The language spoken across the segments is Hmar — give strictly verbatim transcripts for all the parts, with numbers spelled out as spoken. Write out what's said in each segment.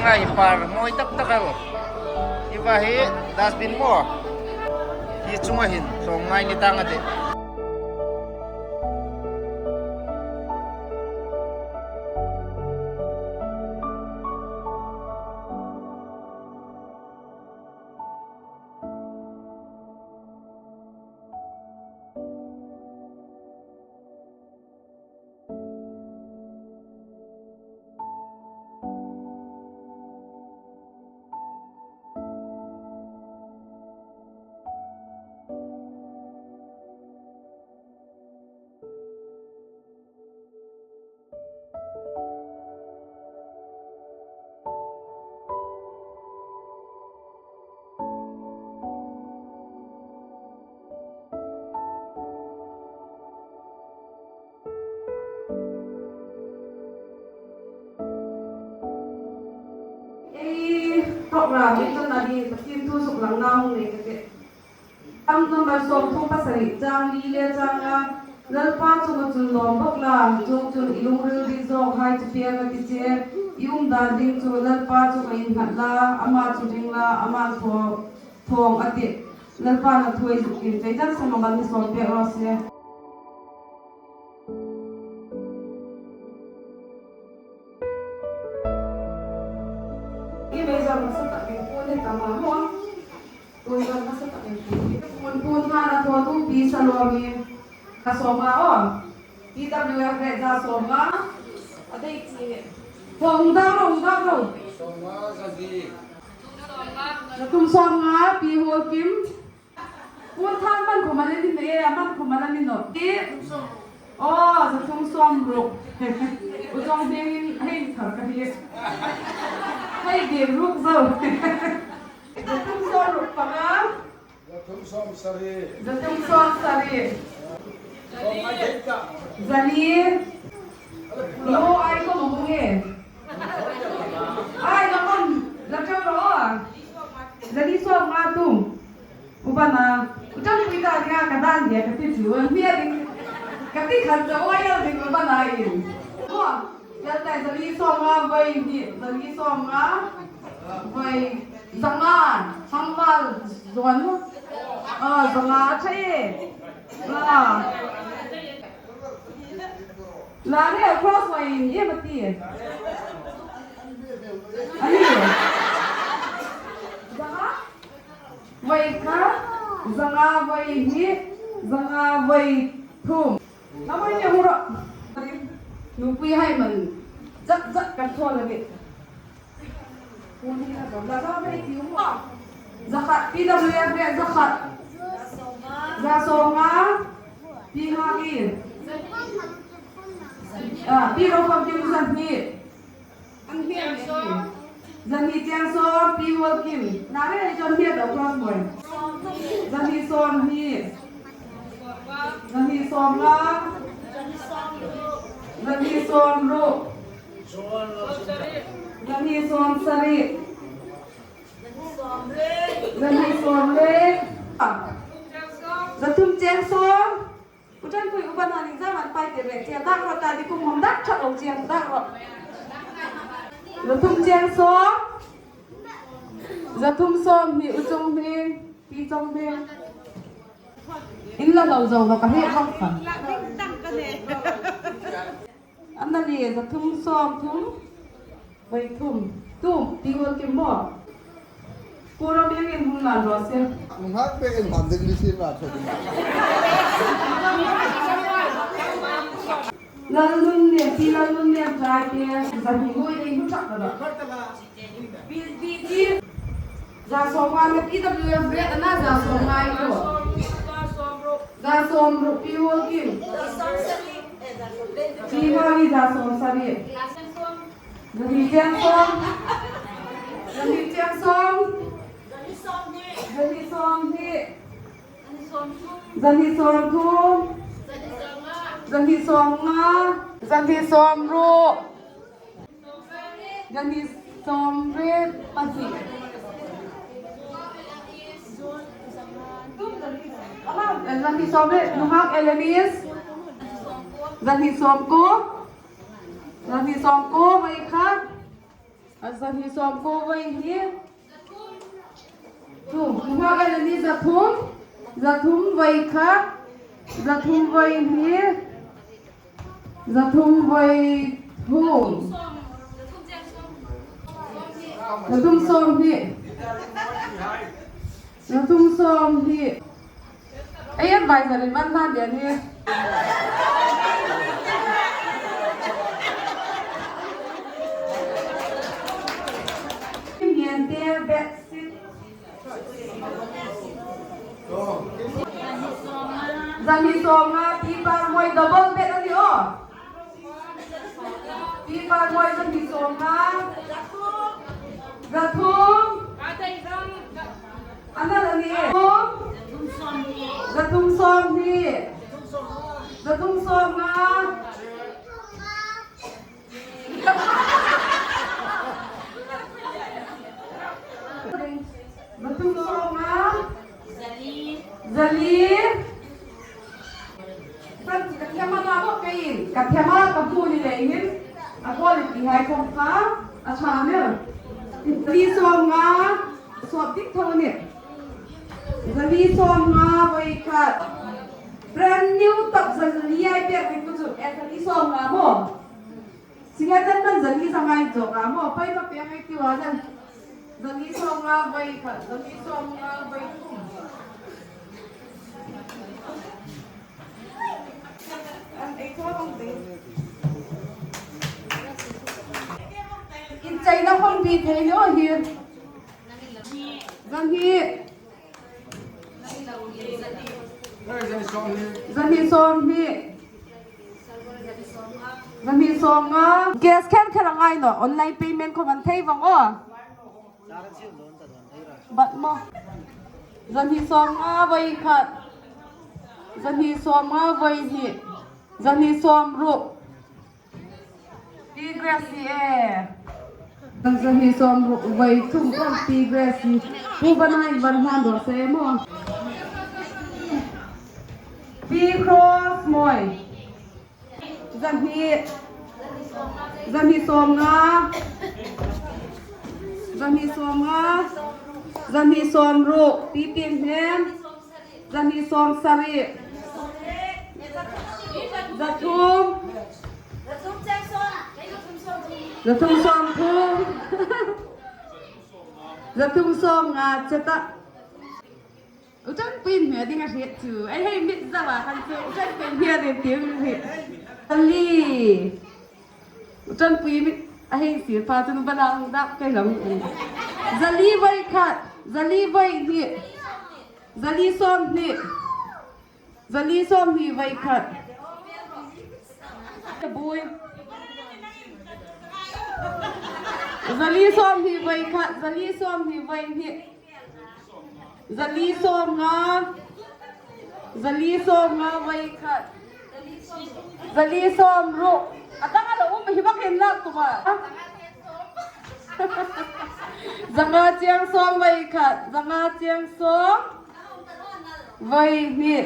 Hi par mawi tak tak el. Hi va hi dustbin maw. Hi chunga hin sawm ngai ni tang a tih. Ei, program ei chun a ni, Pathien thu suklang na hung nei ka tih. Psalm number sawmthum pasari, chang li le chang nga, Lalpa chunga chun lawm bawk la, chuongchun i lungril ding zawk hai chu pêng a ti che, i um dan ding chu Lalpa chunga innghat la, ama chu ring la, ama thaw, thawng a tih. Lalpan a thu ei zuk tlin pei dan sa, mi mal mi sawm pek raw se. I mei zar masa tak in puon ni tama ho. Puon zar masa tak in puon. Puon, puon hana thaw tu Pi Salomi. Ka sawm nga aw. P W F le za sawm nga. A dei chi. Ho, hung dam ro, hung dam ro. Sawm nga za ni. Za thum sawm nga, Pi Huolkim. Puon than man khawm a la ni naw, e, a man khawm a la ni naw. Ti. Aw, za thum sawm ruk. U Chawnghnengin hei thar ka hi. Hei dir ruk zo. Za thum sawm ruk panga. Za thum sawm sari. Za thum sawm sari. Sawm ngai dei ta. Za ni. Lo ai ko mo nge. Ai, la man, la chau ro. Za ni sawm nga tum. Upa na, u Chawngpui ta ding a ka dan dia ka ti chu, mi a ding, ka ti khan chu, oi, a ding upa na in. Ko, ya tai za ni sawm nga voi hni, za ni sawm nga voi, za nga, sangval, zuan. Ah, za nga a thei. Ah. La re cross voi in, ye mati. Ani. Za nga. Voi khat, za nga voi hni, za nga voi thum. Na voi ni hura. Nupui hai man. Zak zak kan thaw la ni. Za khat, P W F le za khat. Za sawm nga, Pi Hang Ing. Ah, Pi Rokhawmkim za hni. An hni an hni. Za hni chiang sawm, Pi Huolkim. Na re, ei chun hni a dawk rawt mawi. Za hni sawm hni. Za hni sawm nga. Za hni sawm ruk. Za hni sawm sari. Za hni sawm riet. Za thum chiang sawm. U Chawngpui upa na ning za man pai tir le, chiang dak rawh ta di kum hom dak ṭhat lo chiang dak rawh. Za thum chiang sawm. Za thum sawm hni, U Chawnghneng, Pi Chawnghneng. In la lo zo lo ka hriet vak kha. An na ni za thum sawm thum. Voi thum. Tu, Pi Huolkim maw. Pu Romiangin hung lan raw se. Nunghak pek in hman ding ni sin la chawk. Lalnunlian, Pi Lalnunlian tlai te, za hni mawi dei hmu ṭhak ka dawk. Pi, Pi, Pi. Za sawm nga le P W F riet a na za sawm nga i ko. Za sawm ruk Pi Huolkim. Pi Huolkim za sawm sari. Za hni chiang sawm. Za hni chiang sawm. Za hni sawm hni. Za hni sawm thum. Za hni sawm nga. Za hni sawm ruk. Za hni sawm riet pahni. Za hni sawm riet, nunghak Elenis. Za hni sawm kuo. Za hni sawm kuo, voi khat. A za hni sawmkuo voi hni. Thum. Hma ka ni za thum. Za thum voi khat. Za thum voi hni. Za thum voi thum. Za thum sawmhni. Za thum sawmhni. Ei advisor in van hlan dia ni. Ngen te bedsheet. Za hni sawmnga, Pi Parmawi double bed a ni aw. Pi Parmawi za hni sawmnga. Za thum. A na la ni. Za thum sawmhni. Za thum sawmnga. Za thum sawmnga. Zali. Zali. San chi ka thiam a ka bo keiin. Ka thiam a ka bu ni leiin. A bo ni ti hai khom kha. A tha ne. Zali sawmnga. Sawp dik tho ni. Zali sawmnga voi khat. Brand new tak zali ai pek ni ku chu. E zali sawmnga maw. Singa tan man zali za ngai zo ka maw, pai ma pe ngai ti wa zan. Zali sawmnga voi khat, zali sawmnga voi thum. An ei thaw kong te. In China khom bi thei lo hi. Zan hi. Za hni sawmhni. Za hni sawmnga. Cash khen khen a ngai naw. Online payment khom an thei vong aw. Bat maw. Za hni sawmnga voi khat. Za hni sawmnga voi hni. Za hni sawmruk. Pi Grace e. Za hni sawmruk voi thum khom Pi Grace. Pu Bana in van hlan raw se maw. Pi Cross Mawi. Za hni. Za hni sawmnga. Za hni sawmnga. Za hni sawmruk. Pi Pienghnem. Za hni sawmsari. Za thum. Za thum sawmthum. Za thum sawmnga che ta. U Ṭanpuiin hmel ding a hriet chu. Ei hei mit zau a khan chu U Ṭanpuiin hmel ding ti hi. Zali. U Ṭanpui mit a hei sir pa chu nu bana hung dap kai lam. Zali voi khat. Zali voi hni. Zali sawmhni. Zali sawmhni voi khat. Bui. Zali sawmhni voi khat. Zali sawmhni voi hni. Zali sawmnga. Zali sawmnga voi khat. Zali sawmruk. A dang a la um hi bak hin lak tum a. Zanga chiang sawm voi khat. Zanga chiang sawm voi hni.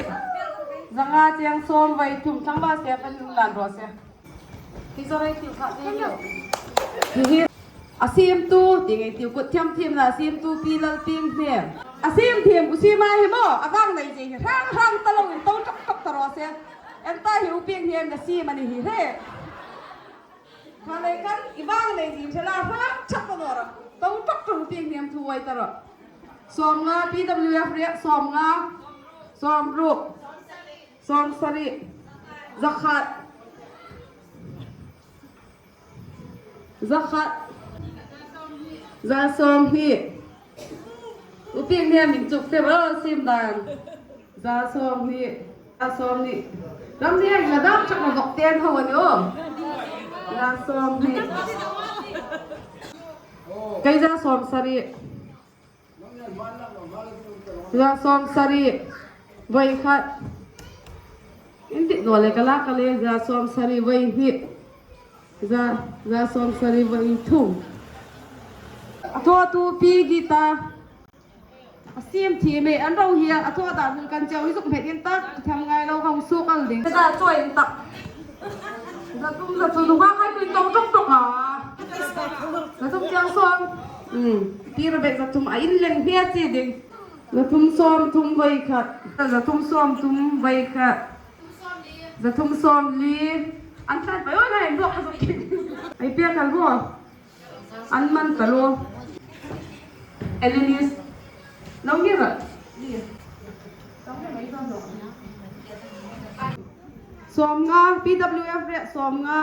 Zanga chiang sawm voi thum. Thangva se pan lan ro se. Hi zo rei thil kha te lo. Hi hi. A siemtu, ti ngei tiu kut thiam thiam la siemtu Pi Lalpienghnem. A siem thiem ku siem a hi maw, a vang nei zie hi hrang hrang ta lo in to ṭawk ṭawk ta raw se. Em ta hi U Pienghnem na siem a ni hi hre. Kha lei khan i vang nei zie thela hrang ṭhak ta naw rawh. To ṭawk ṭawk U Pienghnem thu ai ta rawh. Sawmnga P W F riak sawmnga. Sawmruk. Sawmsari. Zakhat. Zakhat. Za sawmhni. U Pienghnem in chuk te ro sim dan. Za sawmhni. Za sawmhni. Ram ni ai la dam chak na dok ten ho ani o. Za sawmhni. Kei za sawmsari. Za sawmsari voi khat. Indik naw le ka la ka le za sawmsari voi hni. Za, za sawmsari voi thum. A thawtu Pi Gita. A siem thiem e, an ro hi a thaw dan hun kan cheu hi zuk hmet in tak, tham ngai lo ka hung suk al ding. Za chawi in tak. Za tum za chu nunga khai tui tong tok tok a. Za thum chiang sawm. Hmm. Pi Rebek za thum a inleng hmel chi ding. Za thum sawm thum voi khat. Za thum sawm thum voi khat. Za thum sawm li. An tlan pai oi, ngai dok ka zo. Ei pia kal bo. An man ta lo. Elinis. Lo ngi ra. Sawm nga, P W F re, sawm nga.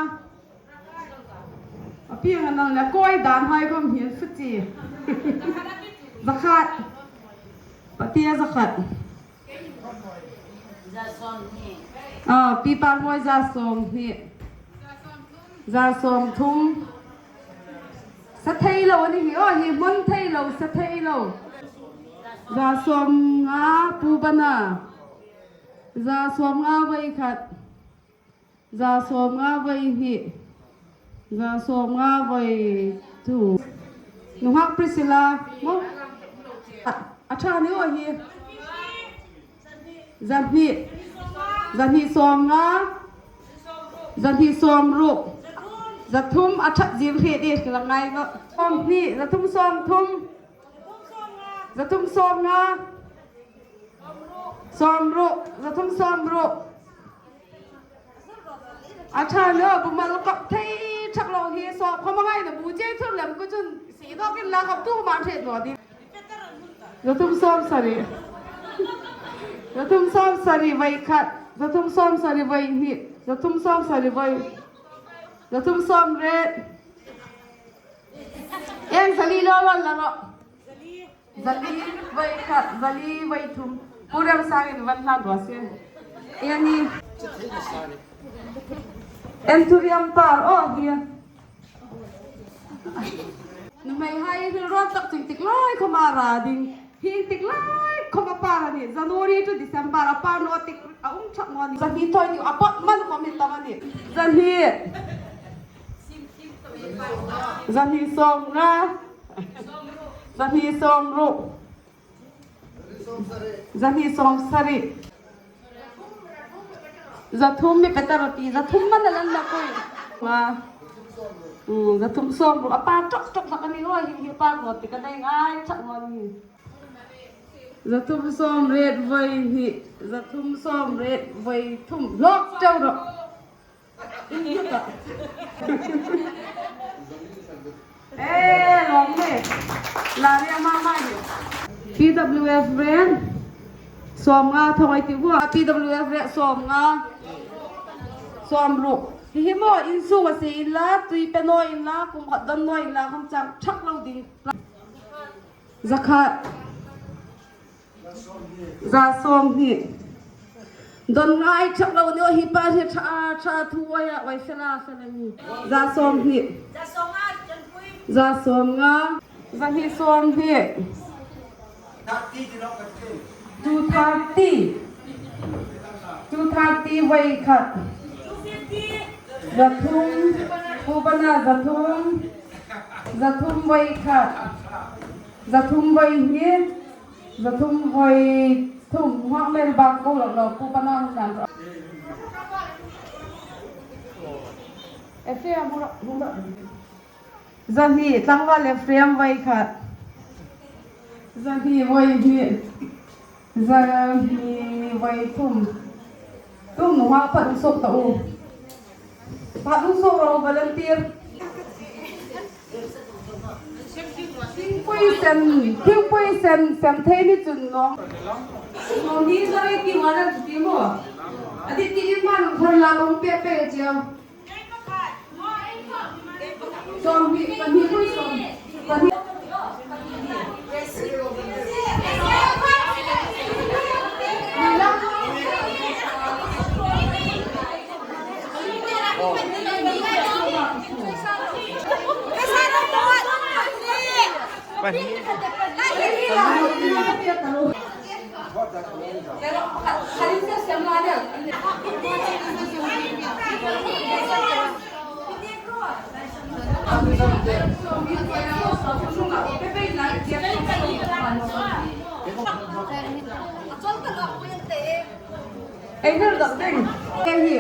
A pieng a nang le koi dan hai khom hian futi. Za khat. Patia za khat. Ah, Pi Parmawi za sawm hni. Za sawm thum. Sa thei lo a ni hi, aw, hi hmon thei lo, sa thei lo. Za sawm nga, Pu Bana. Za sawm nga voi khat. Za sawm nga voi hni. Za sawm nga voi thum. Nunghak Priscilla. Mo? A, a ṭha ni aw hi. Za hni. Za hni sawm nga. Za hni sawm ruk. Za thum a ṭhat zim hriet i la ngai naw. Sawm hni, za thum sawm thum. Za thum sawm nga. Sawm ruk, za thum sawm ruk. A ṭha lo, bu mal kap thei ṭhak lo hi, sawm khom a ngai naw bu chei thur lem ko chun, si dawkin la kap tu ma hriet naw ding. Za thum sawm sari. Za thum sawm sari voi khat. Za thum sawm sari voi hni. Za thum sawm sari voi. Za thum sawm riet. Eng za li lo lo la ro. Za li voi khat, za li voi thum. Pu Remsangin van hlan ro si. Eng ni. En thu riam par, aw, hi. Nuhmei hai hi ro tak ting tik lai khom a ra ding. Hi tik lai khom a par a ni. January to December a par naw tik a um ṭhak naw ni. Za hni thoi ni a pot man khom ni tam a ni. Za hni. Za hni sawm nga. Za hni sawm ruk. Za hni sawm sari. Za thum mi pe ta ro ti, za thum man a lan la koi. Nga. Mm, za thum sawm ruk. A par ṭawk ṭawk tak a ni aw, hi, hi par naw ti ka nei ngai ṭhak naw ni. Za thum sawm riet voi hni. Za thum sawm riet voi thum. Lawk ṭeu rawh. Eh, long le. La le ama ma hi. P W F rent. Sawm nga thawng ei ti bua. P W F rent sawm nga. Sawm ruk. Hi hi maw, in su a si in la, tui pe naw in la, kum khat don naw in la, khom chang ṭhak lo ding. Za khat. Za sawm hni. Don ngai ṭhak lo ni aw, hi pa hi ṭha, ṭha thu aw a, oi fela, fela ni. Za sawm hni. Za sawm nga. Za hni sawm hni. Two thirty. Two thirty voi khat. Za thum. Pu Bana za thum. Za thum voi khat. Za thum voi hni. Za thum voi thum, hmang mel bak ko lo lo, Pu Bana hung dan ro. Ephraim hung ro, hung ro. Za hni, tlangval Ephraim voi khat. Za hni voi hni. Za hni voi thum. Thum nu ha phat suk ta u. Phat suk ro volunteer. Thingpui sem, thingpui sem, sem thei ni chun nawm. Nawm ni zari ti mana ti mo. A ti ti ni man thar la kong pe pe chiang. Sawm hni, pahni pui sawm. Pahni. Ei hel dok ding. Ei hi.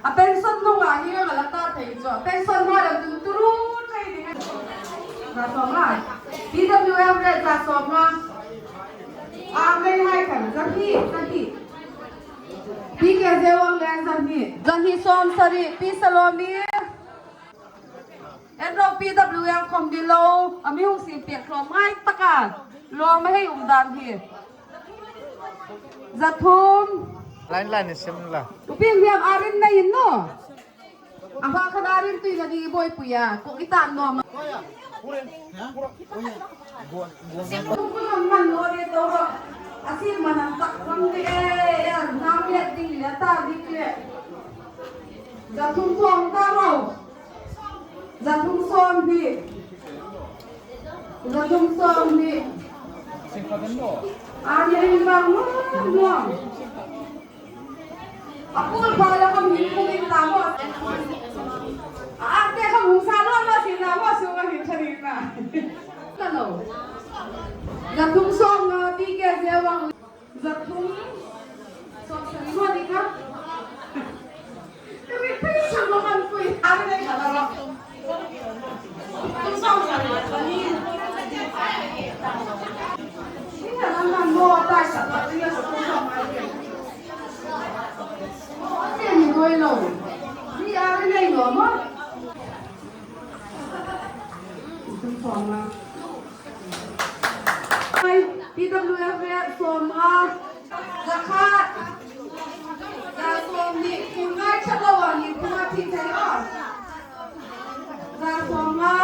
A pension nunga hi a la ta thei chu. Pension hma lam tun turu thei ni. Za sawmnga. P W F le za sawmnga. A, mei hai khan, za hni, za hni. P K Zewang le za hni. Za hni sawmsari, Pi Salomi. En ro, P W F khom ni lo, a mi hung siem pek hlawm ngai taka lawm a hei um dan hi. Za thum. Line, line, sim la. Upi hliam a rin nei in naw. A hma khan a rin tuin a ni buoipui a, kawng i tan naw ma. Kum kum an man naw ni to ro. A siem man an tak ram ni e, e, an nam le ding le ta ding le. Za thum sawm ta ro. Za thum sawmhni. Za thum sawmhni. A ni ring vang nuom nuom. A pul pha la ka mi kum in ta mo. A te ka mung sa lo lo si na mo su ka hin thari na. Ka lo. Za thum sawmnga, Pi K Zewang. Za thum sawmsari ma ni ka. Ka mi pei sa ma kan pui. A ni ka la. Thum sawmsari. Ni ka la man mo ta sa ta ni ka sa thum sawmsari. Ni koi lo. Ni a ni nei lo ma. Thum sawmnga. P W F le sawmnga. Za khat. Za sawmhni. Kum ngai ṭha lo a ni kum a thi thei a. Za sawmnga.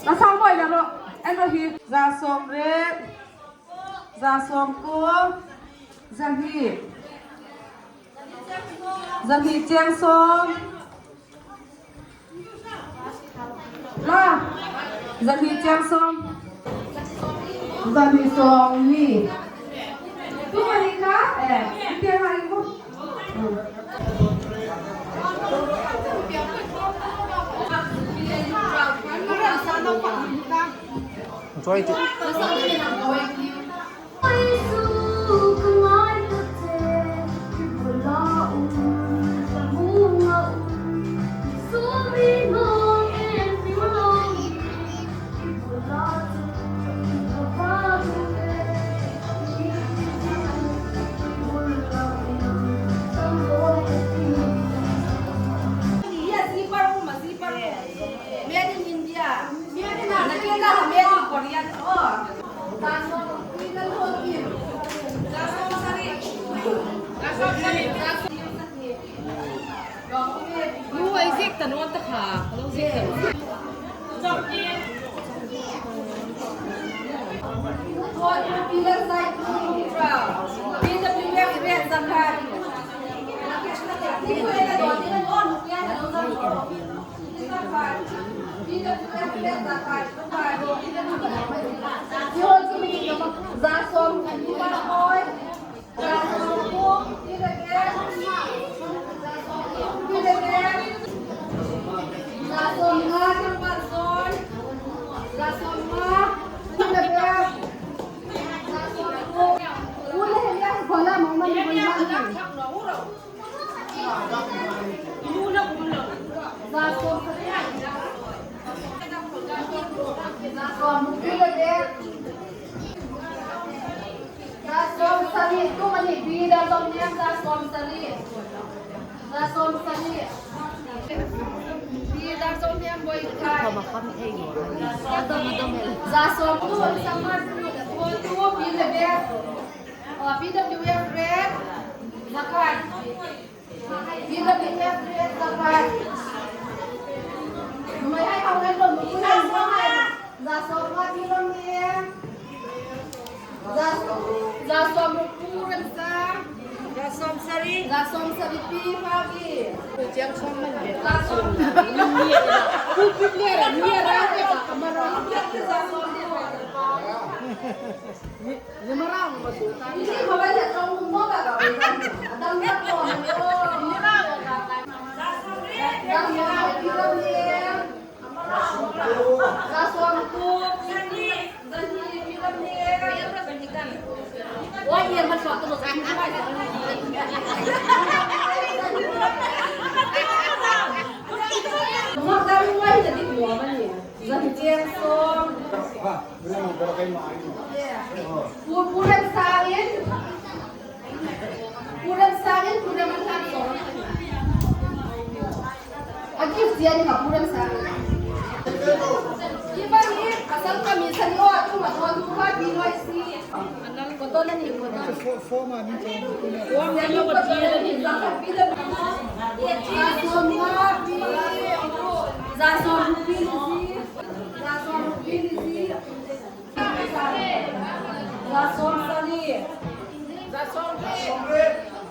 Za sawmnga le ro. En ro hi. Za sawmriet. Za sawmkuo. Za hni. Za hni cheng sawm. La. Za hni cheng sawm. Za hni sawmhni. Tu ma ni ka? Eh, ti ha ni ko. Joy ti. Made in India. Made in India. Made in Korea. Oh. Lu ai zek ta naw ta kha. Lo zek ta naw. P W F red za khat. Za sawm, za sawm, za sawm, za sawm, za sawm, Za sawmsari, tu mani bidar zom niam za sawmsari. Za sawmsari. Bidar zom niam boi khai. Za sawmtu, za sawmtu, bidar. P W F red, za khat. P W F red za khat. Nuhmei hai hang ngai lo, nuhmei hai hang ngai lo. Za sawm nga pi lo ni. Za sawm, za sawm ruk pu ran sa. Za sawmsari. Za sawmsari pi pa ki. Za sawm. Pu, Pu Remsangin. Pu Remsangin, Pu Remsangin. A gift zian ka Pu Remsangin. Iba ni, pasal ka mi san o, tu ma tu tu ka pi noi si. Koto na ni, koto. Za sawm nga pi. Za sawm pi. Za sawm pi. Za sawm sari. Za sawm sari. Za sawm sari.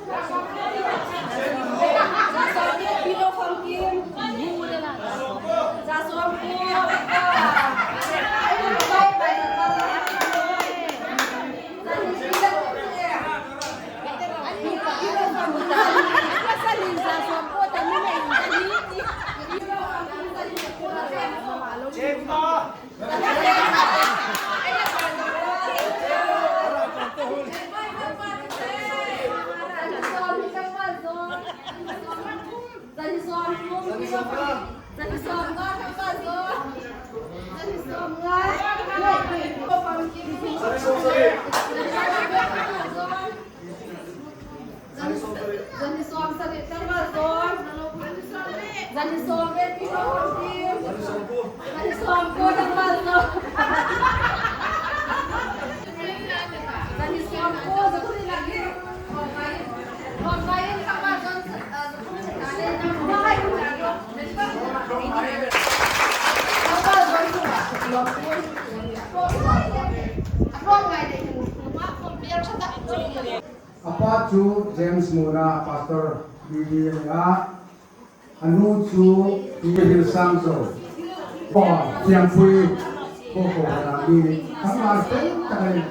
Za sawm sari. Zani sawm sari, tlangval sawm. Zani sawm riet, pi sawm. Zani sawm kuo, tlangval sawm. Zani sawm kuo, za kuo ni lagi. Hawm vai, hawm vai, tlangval sawm. A pa chu James Muna, Pastor B B a ni a, a nu chu Pi Hil Sang Zo. Pa, Thiampui, ko ko na mi ni, thang a sen ta ni.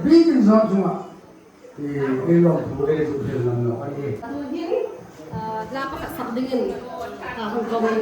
Bi din zon chunga. I, i lo bu e zu hil nam lo a ni. Hla pakhat sak dingin, ah, hung ko mai.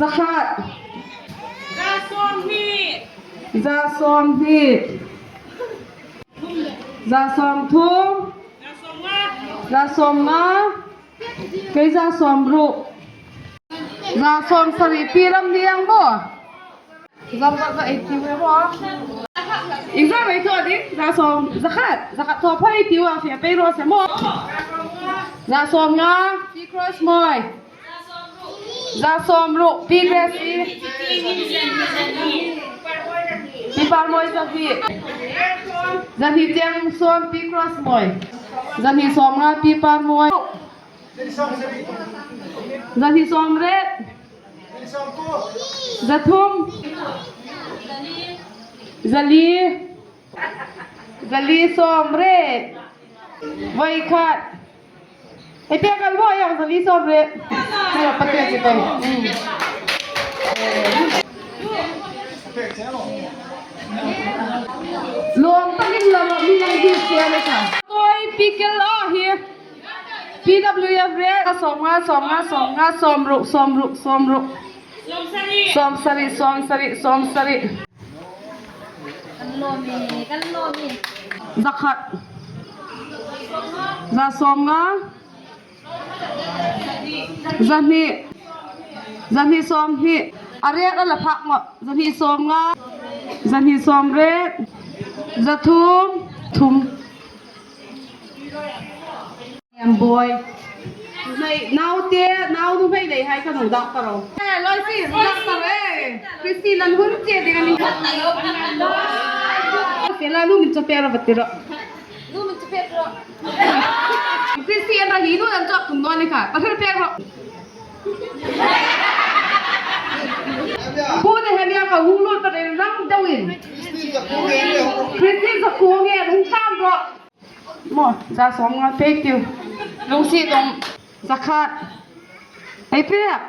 Za khat. Za sawm hni. Za sawm hni. Za sawm thum. Za sawm nga. Kei za sawm ruk. Za sawm sari, Pi Ramliang maw. Exam ei thaw ding, za sawm, za khat, za khat thaw phawt ei tiu a, fe pei raw se maw. Za sawm nga, Pi Cross Moi. Za sawm ruk, Pi Grace. Pi Parmoi za hni. Za hni tieng sawm, Pi Cross Moi. Za hni sawm nga, Pi Parmoi. Za hni sawm riet. Za thum. Za li. Za li sawm riet. Voi khat. Ei pek al bo yang za li sawm riet. Hei, patek si tei. Lawm takin la, mi nang di sia le ka. Oi, pikel a hi. P W F riet. Sawm nga, sawm nga, sawm nga, sawm ruk, sawm ruk, sawm ruk. Sawm sari, sawm sari, sawm sari. Kan lawm e, kan lawm e. Za khat. Za sawm nga. Za hni. Za hni sawm hni. A riet a la phak maw. Za hni sawm nga. Za hni sawm riet. Za thum. Thum. Em boy. Nuhmei, naute, nau nuhmei leihai kha nu dak ta ro. Eh, Loisi, nu dak ta ro, eh. Christy, nan hun che ding a nih. Fela, nu min chu pek ro, va ti ro. Nu min chu pek ro. Christy, an ra hi nu nan chu tum naw ni kha. Pathum pek ro. Pu Nehemia kha hung lut pa reng rang deuin. Christy, za kuong e, hung tam ro. Maw, za sawmnga pek tiu. Lungsiet um. Za khat. Ei pek.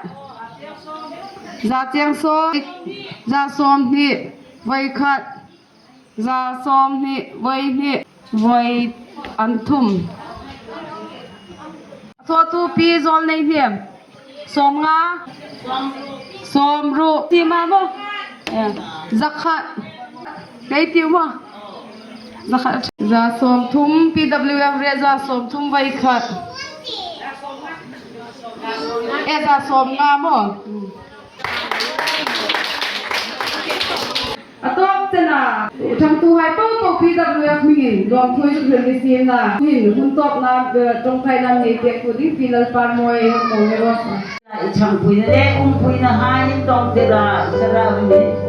Za cheng sawm. Za sawmhni. Voi khat. Za sawmhni. Voi hni. Voi an thum. Sawthupi Zawlneihni. Sawmnga. Sawmruk. Ti ma maw. Eh, za khat. Kei tiu maw. Za khat. Za sawmthum P W F re, za sawmthum voi khat. Eh, za sawmnga maw. A tawp chena, ṭhangtuhai po po P W F hmingin lawmthu zuk hril ni sienla. Hin hun tawpna, eh, ṭawngṭaina nei pektu ding Pi Lalparmawi, Mawng Eros. I ṭhangpuina le umpuina hai in tawng tira, i sara hmingin.